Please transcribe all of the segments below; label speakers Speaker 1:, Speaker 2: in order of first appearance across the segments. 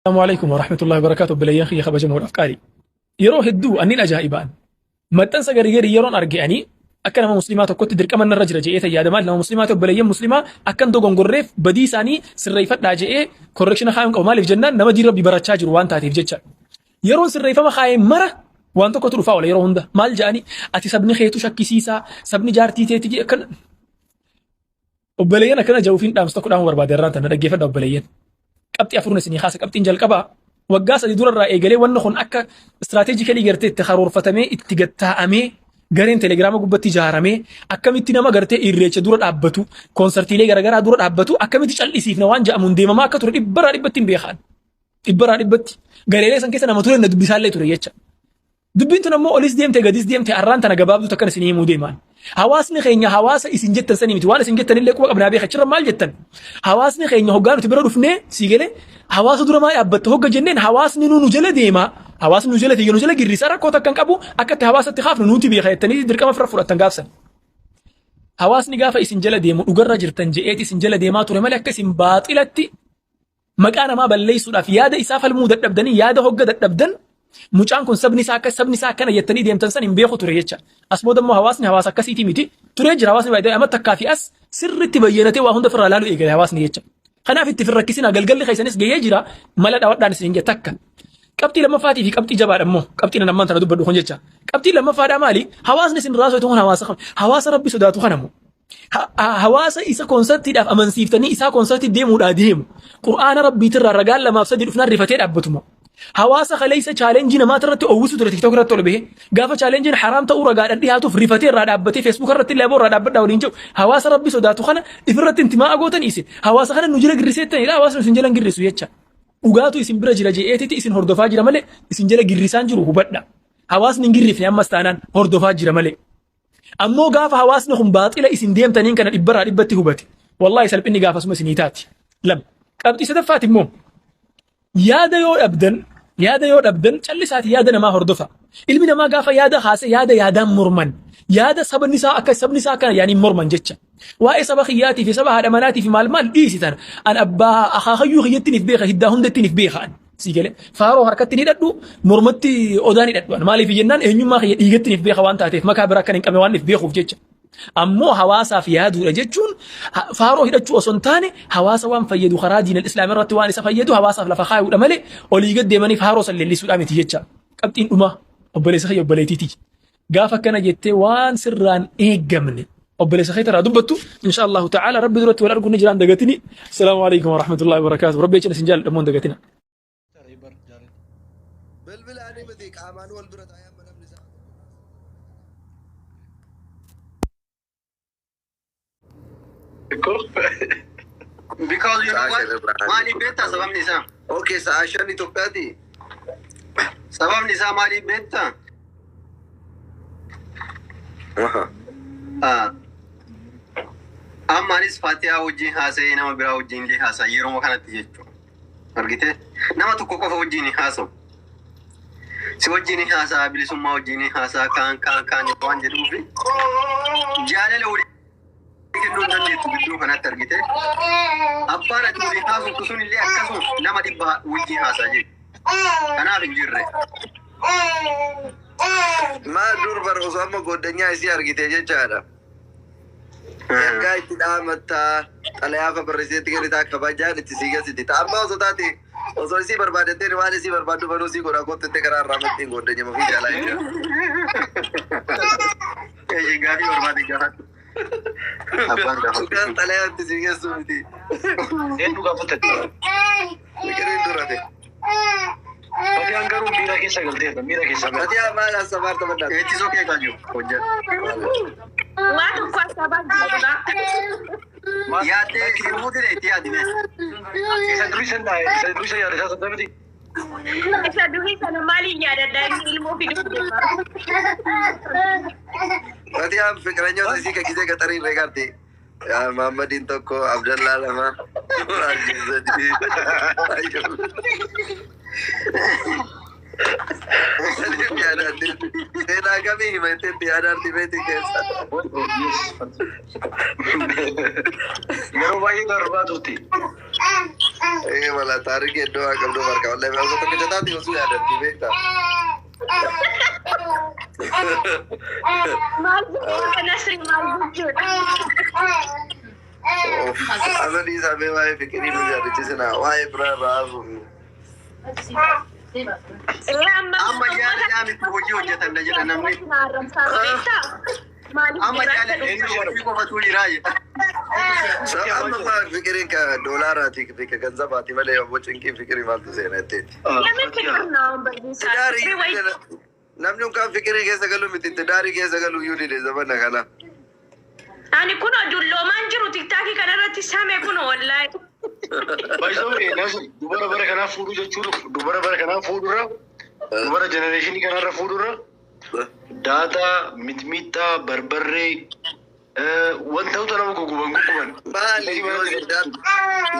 Speaker 1: Assalaamu alaikum warahmatullahi wabarakatuh obboleeyyan kiyya kabajamoodhaaf qaalii. Yeroo hedduu annin ajaa'ibaan maxxansa garii garii yeroon arge ani akka nama muslimaa tokkotti dirqama narra jira je'ee tayyaada maal nama muslimaati obboleeyyan muslimaa akka hin dogongorreef badii isaanii sirreeffadhaa je'ee korreekshina kaayuun qaba maaliif jennaan nama diin rabbi barachaa jiru waan taateef jecha. Yeroon sirreeffama kaayee mara waan tokkotu dhufaa oola yeroo hunda maal je'anii ati sabni keetu shakkisiisaa sabni jaartii teeti akkan Obboleeyyan akkana ja'uufiin dhaamsa tokko dhaamuu barbaade irraan tana dhaggeeffadha obboleeyyan. Qabxii afurun isinii kaasa qabxiin jalqabaa waggaa 3 durarraa eegalee wanni kun akka istiraateejikalii gartee itti karoorfatamee itti gattaa'amee gareen telegiraama gubbatti ijaaramee akkamitti nama gartee irreecha dura dhaabbatu koonsartiilee garaagaraa dura dhaabbatu akkamitti cal'isiifna waan ja'amuun deemamaa akka ture dhibbarraa dhibbatti hin beekaan. Dhibbarraa dhibbatti gareelee san keessa nama ture na dubbisaallee ture jecha. Dubbiin tun ammoo olis deemte gadis deemte arraan tana gabaabduu takkan isin himuu deemaan. Hawaasni keenya hawaasa isin jettan sanii miti waan isin jettan illee quba qabnaa beeka achirra maal jettan. Hawaasni keenya hoggaa nuti bira dhufnee sii galee hawaasa dura maa dhaabbatta hogga jenneen hawaasni nu nu jala deema. Hawaasni nu jala fiiga nu jala girrisa rakkoo takkan qabu akka itti hawaasatti kaafnu nuti beeka jettanii dirqama ofirra fudhattan gaafsan. Hawaasni gaafa isin jala deemu dhugarra jirtan je'eeti isin jala deemaa ture malee akka isin baaxilatti Maqaa namaa balleessuudhaaf yaada isaa falmuu dadhabdanii yaada hogga dadhabdan mucaan kun sabni isaa akka sabni isaa akkana jettanii deemtan san hin beeku ture jecha. As booda immoo hawaasni hawaasa akkasiitii miti. Turee jira hawaasni baay'ee amma takkaa fi as sirriitti bayyanatee waa hunda ofirraa laaluu eegale hawaasni jecha. Kanaaf itti firrakkisinaa galgalli keessanis gahee jira mala dhawadhaan isin hin takka. Qabxii lammaffaatii fi qabxii jabaadha immoo qabxiin an ammaan tana dubbadhu kun jecha. Qabxii lammaffaadhaa maali? Hawaasni isin irraa sodaatu kun hawaasa hawaasa rabbi sodaatu kana immoo. Hawaasa isa koonsartiidhaaf amansiiftanii isaa koonsartii deemuudhaa deemu. Qur'aana rabbiitirraa ragaan lamaaf sadii dhufnaan rifatee dhaabbatuma. Hawaasa kaleessa chaalenjii namaati irratti owwisu ture tiktok irratti ol bahee gaafa chaalenjiin haraam ta'uu ragaadhaan dhiyaatuuf rifatee irraa dhaabbatee feesbuuk irratti illee aboo irraa dhaabbadhaa waliin jedhu hawaasa rabbi sodaatu kana ifirratti intimaa gootan isin hawaasa kana nu jala girriseettanidha hawaasni isin jala hin girrisu jecha. Dhugaatu isin bira jira je'eetiti isin hordofaa jira malee isin jala girrisaan jiru hubadha. Hawaasni hin girrifne ammas taanaan hordofaa jira malee. Ammoo gaafa hawaasni kun baaxila isin deemtaniin kana dhibbarraa dhibbatti hubate. Wallaahi salphinni gaafasuma isinii taati. Lama. Qabxii sadaffaati immoo yaada yoo dhabdan yaada yoo dhabdan callisaati yaada namaa hordofa. Ilmi namaa gaafa yaada kaase yaada yaadaan morman. Yaada sabni isaa akka sabni isaa akkana yaaniin morman jecha. Waa'ee saba kiyyaatii fi saba haadha manaatii fi maal maal dhiisi tana. An abbaa akaakayyuu kiyyattiin if beeka hiddaa hundattiin if beeka an. Sii galee faaroo harkatti ni hidhadhu mormatti odaa ni hidhadhu. Maaliif jennaan eenyummaa kiyya dhiigatti if beeka waan taateef makaa biraa kan hin qabne waan if beekuuf jecha. Ammoo hawaasaaf yaaduudha jechuun faaroo hidhachuu osoo hin taane hawaasa waan fayyadu karaa diinal islaam irratti waan isa fayyadu hawaasaaf lafa kaayuudha malee olii gad deemanii faaroo san leellisuudha miti jecha. Qabxiin dhumaa obboleessa kiyya obboleettiiti. Gaafa akkana jettee waan sirraan eeggamne obboleessa kee irraa dubbattu insha Allahu ta'ala rabbi duratti wal arguun ni jiraan dagatini. Assalaamu alaikum wa rahmatullahi wa barakaatuh. Rabbi jecha isin jaalladha immoo hin dagatina.
Speaker 2: Bilbila ani miti qaamaan wal bira taa'ee amma namni isaa.
Speaker 3: Because you know
Speaker 2: Sa'a
Speaker 3: what?
Speaker 2: shan irraa
Speaker 3: Maaliif beektaa sababni isaa?
Speaker 2: Okay, sa'a shan Itoophiyaati.
Speaker 3: Sababni isaa maaliif beektaa?
Speaker 2: Aha.
Speaker 3: Ah, Amma anis Fatihaa wajjin haasa'ee nama biraa wajjin illee haasa'a yeroo kanatti jechuudha. Argitee? Nama tokko qofa wajjin hin haasa'u. Si wajjin hin haasa'a, bilisummaa wajjin hin haasa'a, kaan kaan kaan waan jedhuufi jaalala walii kennuu hin dandeettu gidduu kanatti argite. Abbaan ati waliin haasoftu sun illee akkasuma nama dhibba wajjin haasa'a jechuudha. Kanaaf hin jirre.
Speaker 2: Maal dur bar osoo amma goddanyaa isii argite jechaadha. Ergaa itti dhaamattaa xalayaa fa barreessiteetti kennitaa kabajaan itti sii gasiti. Ta amma osoo taate osoo isii barbaadatteen waan isii barbaaddu banuu sii godha kottu itti karaa irraa maxxiin goddanyama fi jaalaa jechuudha.
Speaker 3: Eeyyee gaafii barbaade gaafadhu. Abbaan gaafadhu.
Speaker 2: Dhugaan xalayaa itti sii geessu miti.
Speaker 4: Hedduu gaafate.
Speaker 2: Fiqiriin durate.
Speaker 4: Fatiyaan garuu miira keessa galteerta. Miira keessa galte.
Speaker 2: Fatiyaa maal hasabaar taphadhaa?
Speaker 3: Eettisoo kee kaaju hojjedhu.
Speaker 5: Waa tokko asabaa jirudha.
Speaker 3: Yaaddee sirbuuti itti yaadime.
Speaker 4: Isa durii san isa durii san yaada isaa san miti.
Speaker 5: Isa durii sana maaliin yaadadha inni ilmoo fiduuf deema.
Speaker 2: Fatiyaan fiqiranyoota isii ka gisee gaxarii irree garti. Muhammadiin tokko, Abdallaa lama, Abdii sadii. Sadiif yaadaatti. Seenaa kamii hima jetteetti yaadaatti beetii keessa.
Speaker 4: Yeroo baay'ee darbaa turte.
Speaker 2: Ee wala taarikii iddoo haa qabdu barka. Wallahi osoo tokkicha taate osoo yaadatti beektaa.
Speaker 5: Maal jechuudha Nasri, maal jechuudha?
Speaker 2: Amma dhiisaa mee, waa'ee fiqirii nu yaadachiisina, waa'ee biraa irraa haasofnu.
Speaker 5: Ee, amma
Speaker 3: Amma jaalalaa miti, hojii hojjetan na jedha namni.
Speaker 5: Maaliif
Speaker 3: Amma
Speaker 5: jiraata?
Speaker 3: jaalalli hojii qofatu jira jedha.
Speaker 2: Amma maa fiqiriin ka doolaaraati fi ka ganzabaati malee obbo cinqii fiqirii maaltu seena jetteeti.
Speaker 5: የምን ፍቅር ነው አሁን በዚህ ሰዓት?
Speaker 2: Tidaarii
Speaker 5: ፍቅር ወይ
Speaker 2: namni unkaan fiqirii keessa galu miti, tidaarii keessa galu iyyuu dide zamana kana.
Speaker 5: Ani kun dulloomaan jiru TikTokii kanarratti same kun wallahi.
Speaker 4: Baay'isoo Nasir, dubara bara kanaa fuudhuu jechuun dubara bara kanaa fuudhurra, dubara generationii kanarra fuudhurra, daataa, mixmixaa, barbarree, wantoota nama gugguban gugguban.
Speaker 2: Maali,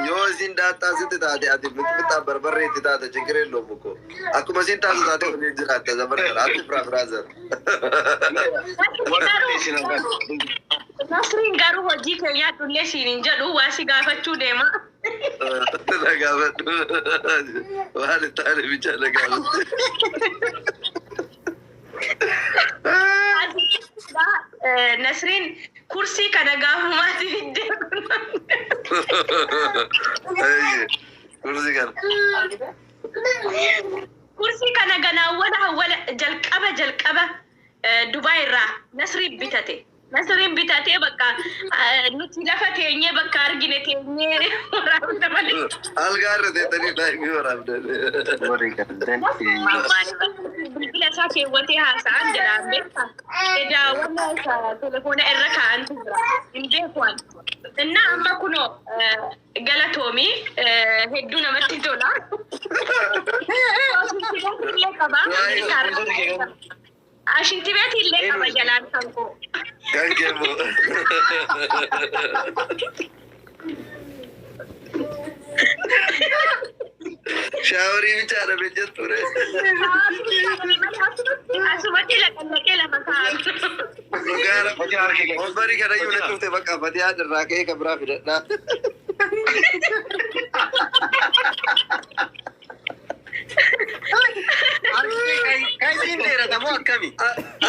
Speaker 2: yoo isin daataa sitti taate, ati mixmixaa barbarree itti taate, chigireen loomu ko. Akkuma isin taatu taate waliin jiraatta zamana kana ati firaa firaazer.
Speaker 4: Warra isin argaa.
Speaker 5: Nasriin garuu hojii keenyaa dhullee siin hin jedhu, waa si gaafachuu deema.
Speaker 2: Na gaafadhu. Waan hin taane bichaa na gaafadhu.
Speaker 5: Nasriin kursii kana gaafumaati fiddee.
Speaker 2: Kursii kana.
Speaker 5: Kursii kana ganaawwan hawwala jalqaba Dubaay irraa Nasriin bitate. Nasriin bitatee bakka nuti lafa teenyee bakka argine teenyee waraabna malee.
Speaker 2: Algaa irra teessanii daa'imni waraabdan.
Speaker 3: Warri galdan.
Speaker 5: Bilbila isaa keewwatee haasa'an jedhaan beektaa. Edaawwan telefoona irra kaa'antu jira. Hin beeku ani. Innaa amma kunoo galatoomii, hedduu namatti tola. Illee qaba. Ashinti beeti illee qaba jalaan kan koo.
Speaker 2: Kan keemmoo. Showerii bichaadha ture.
Speaker 5: Asumatti laqallaqee lafa kaa'an.
Speaker 2: Dhugaara. Wambarii kana iyyuu na tufte, bakka Fatiyaan irraa ka'ee kan biraa fidadhaa.
Speaker 3: Kan isiin dheerata moo akkami?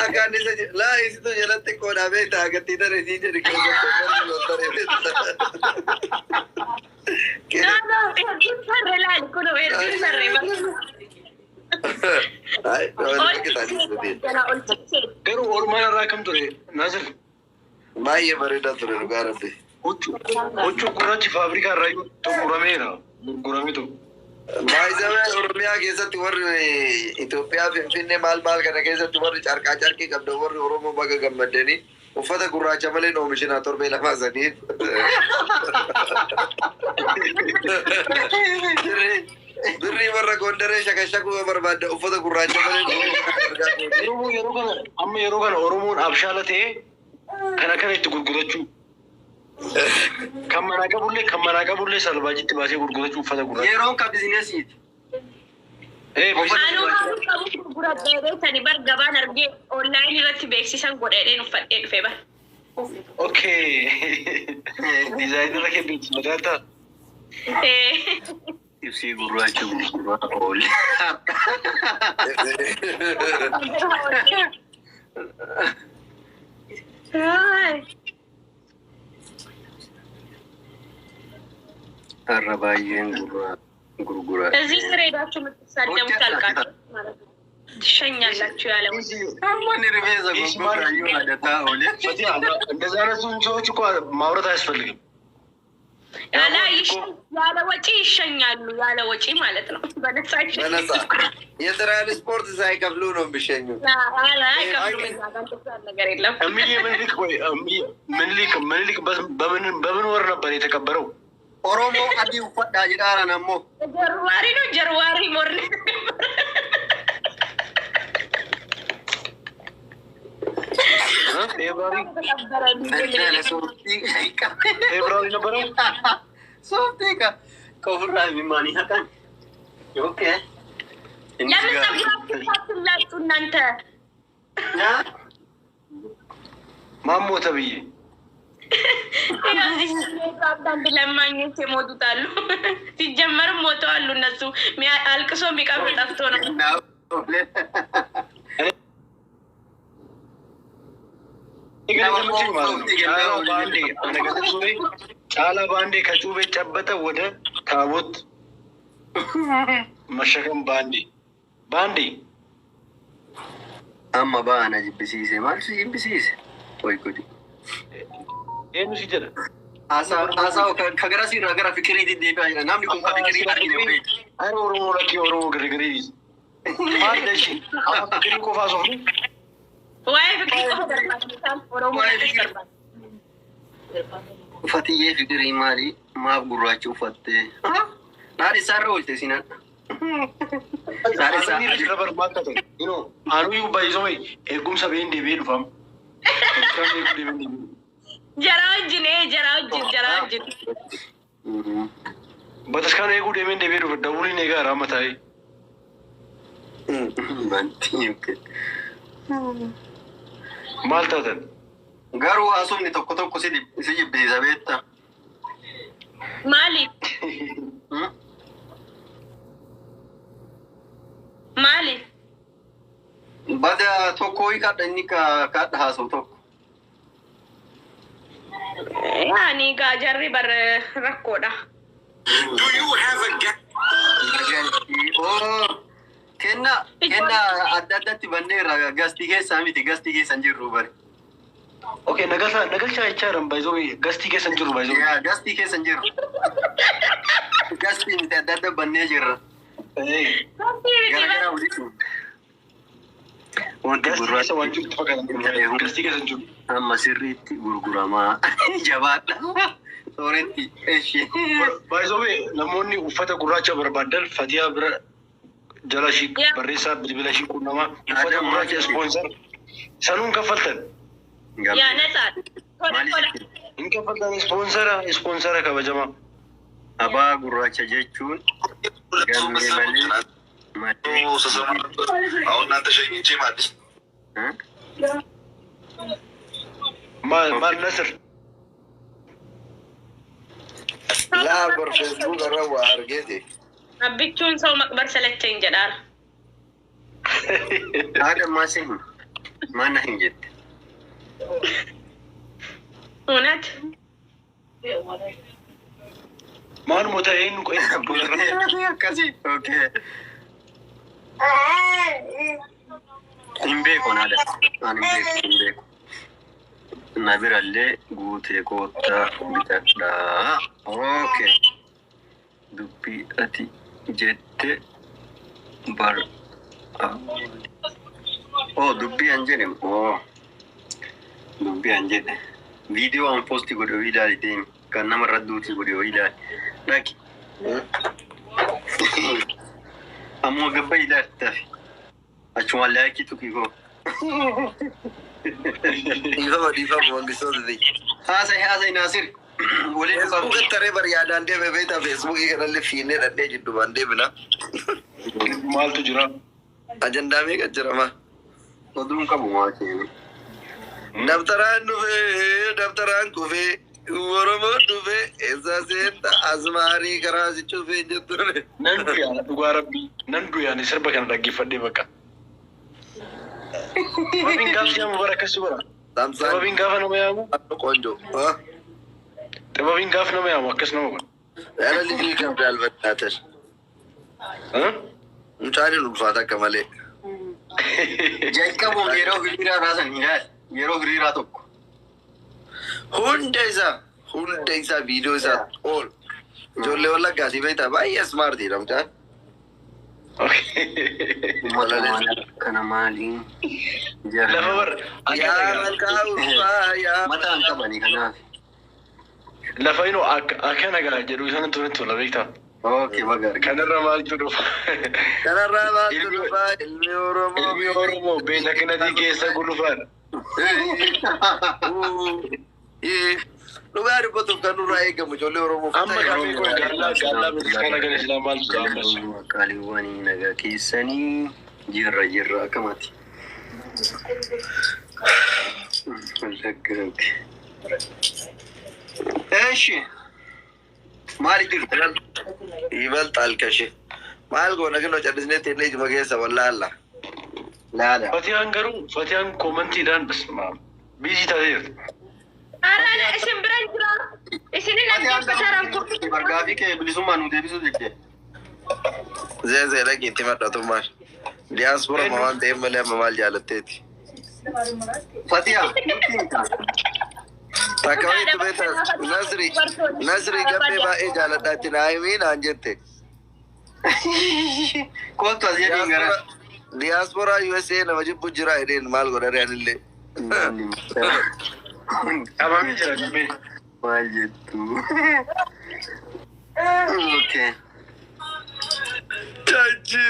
Speaker 2: Akkaan isa laa isitu jalatti qoodhaa beektaa agartii tare isii jedhi keessatti.
Speaker 5: No, no, hedduun sarree laali kun, hedduun sarree jala ol ciisee.
Speaker 4: Garuu oolmaan irraa akkam ture Nasir?
Speaker 2: Baay'ee bareedaa ture, dhugaa rabbi.
Speaker 4: Huccuu gurraachi faabrikaa irraa xumurameera. Gurguramee ture.
Speaker 2: Baay'ee Oromiyaa keessatti warri Itoophiyaa Finfinnee maal maal kana keessatti warri carqaa carqii qabdan, warri Oromoo baga gammaddanii, uffata gurraacha malee oomishinaa torbee lamaa sadiif. Birrii warra Gondaree shakashakuu yoo barbaadde, uffata gurraacha malee oomishinaa.
Speaker 4: Oromoo yeroo kana, amma yeroo kana Oromoon abshaala ta'ee kan akkana itti gurgurachuu. Kan manaa qabullee salbaajitti baasee gurgurachuu uffata gurraacha.
Speaker 3: Yeroon ka businessiiti.
Speaker 4: Ee,
Speaker 5: Anuu qabu qabu gurguradhee beektani bar, gabaan argee onlineii irratti beeksisan godhadheen uffadhee dhufe bar.
Speaker 4: Okay. Designera kee beeksifataa ta'a.
Speaker 5: Ee.
Speaker 3: Ibsii gurraacha gurguraa oole.
Speaker 5: Ay.
Speaker 3: Har'a baay'een gurguraa.
Speaker 5: እዚህ ስር ሄዳችሁ የምትሳደቡት አልቃችሁ ማለት ነው። ትሸኛላችሁ ያለ
Speaker 3: Amma inni rifeensa gurguraa adataa oole.
Speaker 4: ፈቲያ፣ እንደዚህ አይነቱን ሰዎች እኮ ማውራት አያስፈልግም።
Speaker 5: ያለ ያለ ወጪ ይሸኛሉ። ያለ ወጪ ማለት ነው። በነፃ ይሸኛሉ።
Speaker 2: በነፃ የትራንስፖርት ሳይከፍሉ ነው የሚሸኙት።
Speaker 5: ኧረ አይከፍሉም። እዛ ጋር እንደዛ ነገር የለም።
Speaker 4: እምዬ ምኒልክ ወይ እምዬ ምኒልክ በምን ወር ነበር የተቀበረው?
Speaker 3: Oromoo adii uffadhaa jedhaaran ammoo.
Speaker 5: ጀርዋሪ ነው ጀርዋሪ ሞር
Speaker 4: February
Speaker 3: Daldala sooftii.
Speaker 4: February ነበረ።
Speaker 3: Sooftii ka ofirraa imimmaanii haqan. Okay.
Speaker 5: ለምን ፀጉራችሁ ሳትላጩ እናንተ?
Speaker 4: ማን ሞተ ብዬ
Speaker 5: አንዳንድ ለማኞች የሞቱት አሉ። ሲጀመርም ሞተው አሉ እነሱ አልቅሶ የሚቀብር ጠፍቶ ነው።
Speaker 4: ግን የተመቸኝ ማለት ነው ጫላ በአንዴ አነገ ጫላ በአንዴ ከጩቤ ጨበጠ ወደ ታቦት መሸከም በአንዴ በአንዴ።
Speaker 3: Amma ba'ana jibbisiise, maal si jibbisiise? Way gudi.
Speaker 4: Eenyu si jedha?
Speaker 3: Haasaa ka gara siirraa gara fikiriitti deebi'aa jira. Namni kun ka fikirii argine beeku.
Speaker 4: Ara Oromoo lakkii Oromoo girgirii maal dashi amma fikirii qofaa sofnu.
Speaker 5: Waa'ee fikirii qofa barbaadu. Oromoo barbaadu.
Speaker 3: Uffatiyyee fikirii maali? Maaf gurraacha uffattee? Naadhi isaarra oolte sinan. Naadhi isaa.
Speaker 4: Irra barbaadda ta'e anuyyuu baay'isoo eegumsa been deebi'ee dhufam.
Speaker 5: Jaraa wajjin jaraa wajjin jaraa wajjin.
Speaker 4: Bataskaana eeguu deemeen deebi'ee dhufa dawuliin eegaa raama taa'ee.
Speaker 3: Bantii.
Speaker 4: Maal taatan?
Speaker 3: Garuu haasofni tokko tokko si jibbisiisa beektaa?
Speaker 5: Maali? Maali?
Speaker 3: Bada tokko kadha inni kadha haasa'u tokko.
Speaker 5: Yaani gaa jarri bar rakkoodha.
Speaker 6: Do you have a gap?
Speaker 3: Kenna kenna adda addatti banneerra, gastii keessaa miti, gastii keessa hin jirru bari.
Speaker 4: Okay, nagalcha nagalcha jechaaran baay'isoo gastii keessa hin jiru baay'isoo.
Speaker 3: Yaa gastii keessa hin jirru. Gastii miti, adda adda bannee jirra. Gara gara walitti. Wanti
Speaker 4: Gastii keessa waan
Speaker 3: gurraachi
Speaker 4: jirtu fakkaata. Gastii keessa hin jiru.
Speaker 3: Amma sirriitti gurguramaa jabaadha. Sooretti eshi.
Speaker 4: Baay'isoo namoonni uffata gurraacha barbaadan Fatiyaa bira jala ishii barreessaa, bilbila ishii quunnamaa, uffata gurraacha sponsor sanuun kaffaltan.
Speaker 5: Yaa natsaadha. Tola tola.
Speaker 4: Hin kaffaltan ispoonsara ispoonsara kabajamaa.
Speaker 3: Abaa gurraacha jechuun galmee malee malee.
Speaker 6: አሁን እናንተ ሸኝቼ አዲስ
Speaker 4: Maal maal Nasir?
Speaker 2: Laa bar Facebook irra waa argeeti.
Speaker 5: Abbichuun ሰው መቅበር ሰለቸኝ jedhaara.
Speaker 3: Haadha maasii hin maana hin jette.
Speaker 5: እውነት
Speaker 4: Maaluma ta'e eenyu qo'ee?
Speaker 3: Akkasii. Okay. Hin beeku haadha. Ani hin beeku, hin beeku. Na birallee guutee koottaa bitadhaa. Okay. Dubbii ati jette bar. Oh, dubbii an jedhe. Oh. Dubbii an jedhe. Viidiyoo an post godhe yoo ilaali deemi. Kan namarra duuti godhe yoo ilaali. Dhaqi. Ammoo gabba ilaali tafi. Achuma like tuqii koo.
Speaker 2: Dhiifama dhiifama mangistoota ta'e.
Speaker 3: Haasa'e haasa'e Naasir. Waliin dhufa.
Speaker 2: Feesbuuk taree bar yaadaan deeme beektaa, Feesbuukii kanallee fiinnee dhadhee jiddumaan deemina.
Speaker 4: Maaltu jira?
Speaker 2: Ajandaa meeqa jira maa?
Speaker 3: Oduun qabu maa keeni.
Speaker 2: Dabtaraan dhufee dabtaraan kufee Oromoon dhufee eessa seenta asmaarii karaa si cufee jettuun.
Speaker 4: Nan du'yaana dhugaa rabbii nan du'yaana sirba kana dhaggeeffadhee bakka. Sababiin gaafa yaamu bara akkasii bara.
Speaker 2: Samsaan
Speaker 4: Sababiin gaafa nama yaamu
Speaker 2: ቆንጆ
Speaker 4: sababiin gaafa nama yaamu akkas nama godha.
Speaker 2: ያለ ልጅ ይከብዳል። በእናትህ mucaan ulfaata akka malee.
Speaker 3: Jalqabuuf yeroo hiriiraa raasan ilaali. Yeroo hiriiraa tokko.
Speaker 2: Hunda isaa hunda isaa viidiyoo isaa ol ijoollee wallaggaa si beektaa, baay'ee smartiidha mucaan.
Speaker 3: Kana maaliin?
Speaker 4: Lafa bar
Speaker 2: Yaa malkaa ulfaa yaa.
Speaker 3: Mataan qabani kanaaf.
Speaker 4: Lafa inuu akkana gaa jedhu isaan turetti tola beektaa.
Speaker 3: Okay, baga.
Speaker 4: Kanarra maaltu dhufa?
Speaker 2: Kanarraa maaltu dhufa ilmi Oromoo?
Speaker 4: Ilmi Oromoo beela kanatii keessa gulufaadha.
Speaker 2: Dhugaa dubbatuuf kan nurraa eegamu ijoollee Oromoo.
Speaker 4: Amma gaaffii kun gaallaa gaallaa bataskaana kana silaa maaltu ta'a ammas?
Speaker 3: Qaaliiwwan nagaa keessanii jirra jirra akkamati. Wallaggaati. Eeshi. Maali jirta?
Speaker 2: ይበልጣል ከሺ maal goona kinoo callisnee teennee ijuma keessa wallaalla.
Speaker 3: Laala.
Speaker 4: Fatiyaan garuu Fatiyaan commentiidhaan basmaa busy taateerti.
Speaker 5: Ara isin biran jira. Isinin dhaggeeffataran kun.
Speaker 3: Bargaafii kee bilisummaa nu deebisuu didde.
Speaker 2: Zeezee dhaqi itti madhatummaan. Diyaaspora ma waan ta'eef malee amma maal jaalatteeti.
Speaker 3: Fatiyaa nutti himta.
Speaker 2: Takka wayitu beektaa Nasri Nasri gammee baay'ee jaaladha itti naa himii naan jette.
Speaker 3: Kootu as jedhiin gara.
Speaker 2: Diyaaspora USA nama jibbu jira jedheen maal godhare anillee.
Speaker 4: Qabamee jira gammee.
Speaker 3: Maal jettu? Okay.
Speaker 2: Chachi!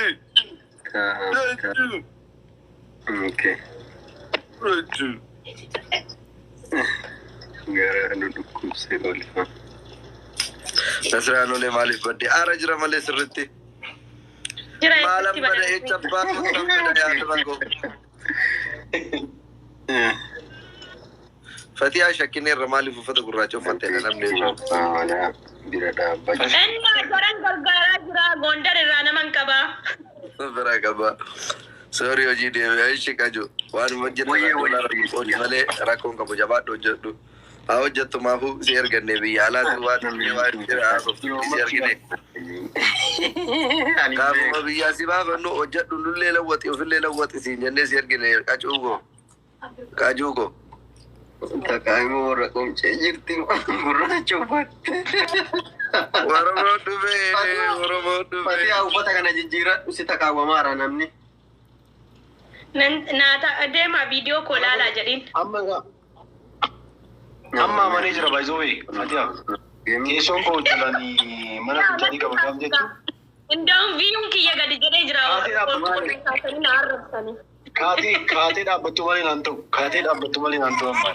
Speaker 2: Chachi!
Speaker 3: Okay.
Speaker 2: Chachi!
Speaker 3: Gara nu dhukkubsee oolfa.
Speaker 2: Nasraan olee maaliif badde? Aara jira malee sirritti.
Speaker 5: Jira
Speaker 2: Maalan
Speaker 5: eessatti
Speaker 2: bada jecha abbaa bada yaada koo. Fatiyaa shakkineerra maaliif uffata gurraacha uffatte namni?
Speaker 3: Bira dhaabbachuu.
Speaker 5: Innaa garan gargaaraa jira. Gondar irraa naman qabaa.
Speaker 2: Bira qaba. Sorry hojii deemee ishi qaju. Waan hojjetan hojii malee rakkoon qabu jabaadhu hojjedhu. Haa hojjettu maafuu si erganne biyya alaatti waan waan jira haasoftu si ergine. Gaafuma biyyaa si baafannu hojjedhu nullee lawwaxi ofillee lawwaxi siin jennee si ergine qacuugo. Qacuugo.
Speaker 3: Taqaayimuu warra qomcee jirti gurraacha uffatte.
Speaker 2: Oromoo dhufee Oromoo dhufee.
Speaker 3: Fatiyaa uffata kana jijjiiradhu si taqaawwamaara namni.
Speaker 5: Naata deemaa viidiyoo koo laalaa jedhiin.
Speaker 4: Amma egaa amma amanee jira by the way Fatiyaa. Teessoon koo jalanii mana fincaanii qaba gaaf jechuun.
Speaker 5: Inda'uun viiyuun kiyya gadi jedhee jira.
Speaker 4: Kaatee dhaabbatu.
Speaker 5: Na arrabsanii.
Speaker 4: Kaatee kaatee dhaabbattu malee naan ta'u. Kaatee dhaabbattu malee naan ta'u amma.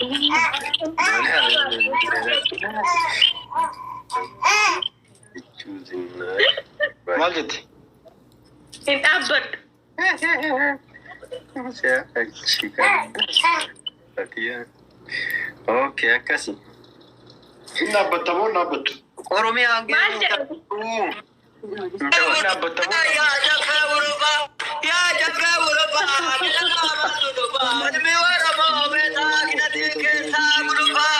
Speaker 4: Maal jette?
Speaker 5: Hin dhaabbadhu.
Speaker 3: Fatiyaa. Okay, akkasi.
Speaker 4: Hin dhaabbatta moo hin dhaabbattu?
Speaker 3: Oromiyaa
Speaker 5: Maal jedhu?
Speaker 4: Hin dhaabbatta moo hin dhaabbattu?
Speaker 2: Yaa jabee urubaa, ilmi Oromoo beekaa hidhatee keessaa gulufaa.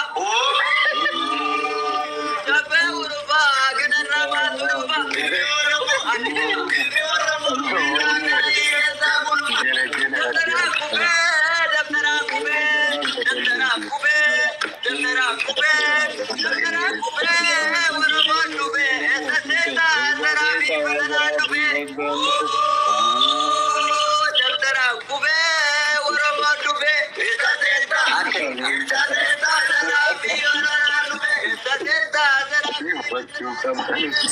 Speaker 2: Jabee urubaa, ganarraa baatu dhufaa. Ilmi Oromoo beekaa keessaa gulufaa. Dabtaraa qubee, dabtaraa qubee, dabtaraa qubee, dabtaraa qubee, dabtaraa qubee, Oromoon dhufee, eessa seetaa, saraa fi badanaa dhufee. Dabtaraa qubee, Oromoon dhufee, eessa seetaa, eessa seetaa, saraa fi badanaa dhufee, eessa seetaa, saraa fi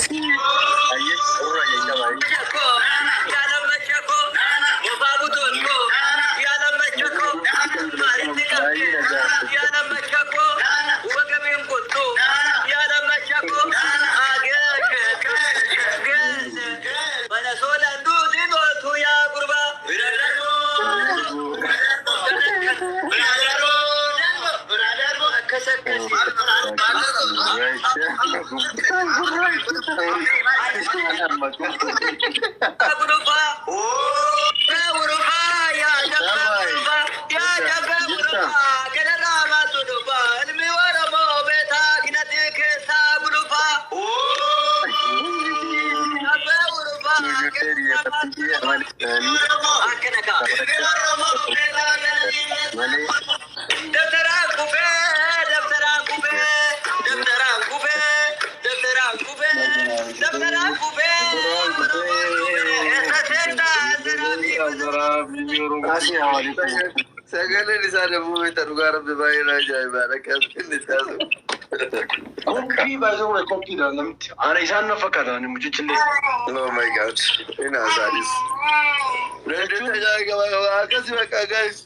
Speaker 2: Dabtaraa qubee, dabtaraa qubee, dabtaraa qubee, dabtaraa qubee, dabtaraa qubee, eessa seetaa, Sagaleen isaa dhabuu beekta dhugaa rabbi baay'ee na ajaa'ibaadha. Akkasitti taasisu.
Speaker 4: Copy by the way copydha namitti. Ana isaan na fakkaata ani mucichillee.
Speaker 2: Oh my God. Ina isaanis. Akkasi bakka guys.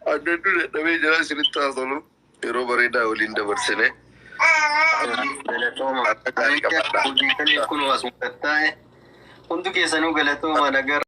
Speaker 2: Adda adda dadhabee jira isinitti haasofnu yeroo bareedaa waliin dabarsine.
Speaker 3: Galatooma. Kun asuma taa'e. Hundi keessanuu galatooma nagaa.